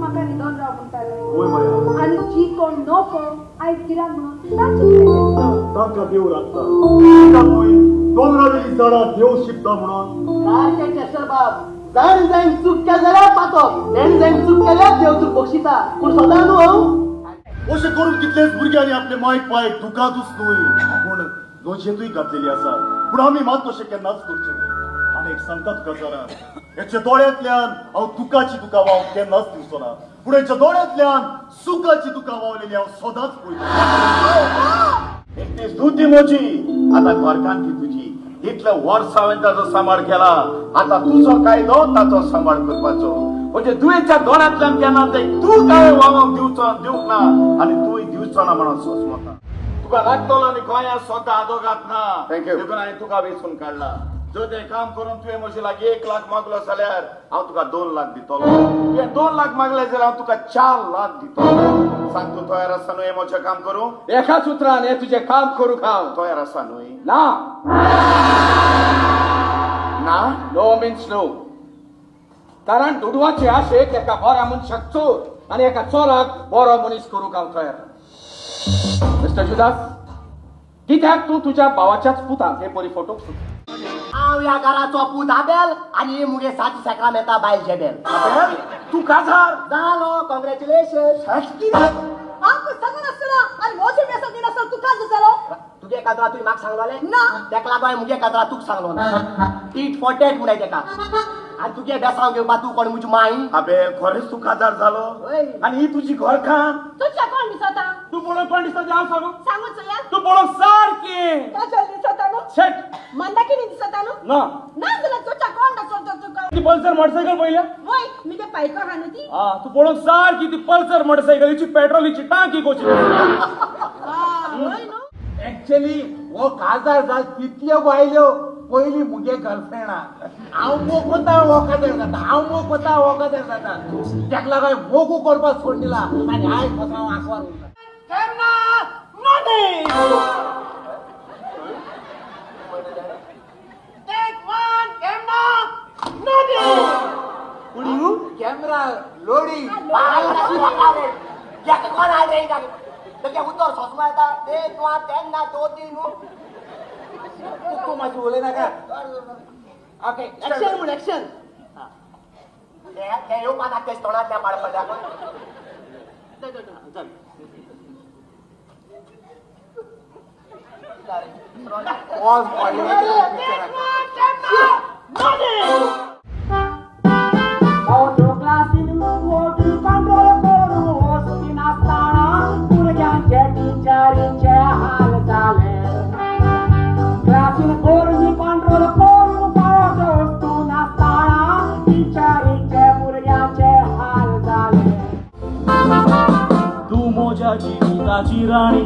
म्हाका न्हिदोन राव म्हणटाले. आनी जी कोण नको आयज गिराण म्हणून तांचे कितें तांकां देव राखता. दोंगरावेली झाडां देव शिकता म्हणून सारकें चेस्टर बाब, जाण जायन चूक केल्या जाल्यार पातक, तेणें जायन चूक केल्यार देव चूक बक्षिता. पूण सदां न्हू हांव अशें करून कितलेच भुरग्यांनी आपले मायक पायक दुखांतूच न्हय पूण लजेंतूय घातलेली आसा. पूण आमी मात तशें केन्नाच करचें न्हय. आनी एक सांगता तुका जरा, हेच्या दोळ्यांतल्यान हांव दुखाची दुकां व्हांवक केन्नाच दिवचो ना, पूण हेच्या दोळ्यांतल्यान सुखाची दुकां व्हांवलेली हांव सदांच पळयतलो. एक दीस दुती म्हजी आतां घरकान्न तुजी, इतले वर्स हांवें ताचो सांबाळ केला, आतां तुजो कायदो ताचो सांबाळ करपाचो. म्हणजे दुयेच्या दोळ्यांतल्यान केन्ना ते तूं काय व्हांवक दिवचो दिवंक ना आनी तूंय दिवचो ना म्हणून सोंसमता. तुका लागतलो आनी गोंयांत स्वता आदोगात ना, देखून हांवें तुका वेंचून काडला. जर तें काम करून तुवें म्हजे लागीं 1 लाख मागलो जाल्यार हांव तुका 2 लाख दितलो, तुवें 2 लाख मागले जाल्यार हांव तुका 4 लाख दितलो. सांग, तूं तयार आसा न्हय म्हजें काम करूं? एकाच उतरान हें तुजें काम करूंक हांव तयार आसा न्हय? ना ना, नो मिन्स नो. कारण दुडवाचे आशेक एका बऱ्या मनशाक चोर आनी एका चोराक बरो मनीस करूंक हांव तयार. मिस्टर जुदास, कित्याक तूं तुज्या भावाच्याच पुताक हे परी फोटोक सोदता? हांव ह्या घराचो पूत आबेल आनी मुगे सात सॅक्रामेंता बायल जेबेल. आबेल, तूं काजार जालो? कॉंग्रॅच्युलेशन. आमकां सांगून आसतना आनी म्हजें बेसो दिनासतना तूं काजार जालो? तुगे काजरा तुवें म्हाका सांगलोलें ना, तेका लागून हांवें मुगे काजरा तुका सांगलो ना. टीट फॉर टॅट म्हणून तेका. आनी तुगे बेसांव घेवपा तूं कोण म्हजी माय? आबेल, खरेंच तूं काजार जालो आनी ही तुजी घरकान्न? तुज्या कोण दिसता? तूं पळोवंक कोण दिसता तें हांव सांगू? सांगू चोया. तूं पळोवंक सारकें काजल दिसता न्हू? शेट मंदाकिनी दिसता न्हू? ना ना जाल्यार तुज्या कोण दिसता तुका? ती पल्सर मोटरसायकल पळयल्या? वय, मुगे पायको आहा न्हू ती. आं, तूं पळोवंक सारकी ती पल्सर मोटरसायकलीची पेट्रोलीची टांकी कशी. वय न्हू. एक्चुअली हो काजार जाल तितल्यो बायल्यो पयली मुगे गर्लफ्रेंडा. हांव मोग कोता हो काजार जाता, हांव मोग कोता हो काजार जाता. तेका लागून हांवें मोगू करपाक सोड दिला आनी आयज कसो हांव आंकवार उरला. Camera loading. कोण आयले तेगे उतर सोसमा येता. एक वा तेन्ना 2 3 तूं मातशें उलयनाका. ओके, एक्शन म्हूण एक्शन. ते येवपा नाका तेज तोंडांतल्या पाड पडल्या. पॉज पडले. टिचरींचे हाल जाले. क्लासीन करून कंट्रोल करून फावो वस्तू नासतना टिचरींचे भुरग्यांचे हाल जाले. तूं म्हज्या जिविताची राणी,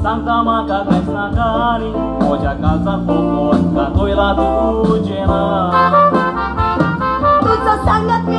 सांगता म्हाका कांयच नाका आनी म्हज्या काळजाक फोकोत दाखयला तुजें नांव. तुजो सांगत मी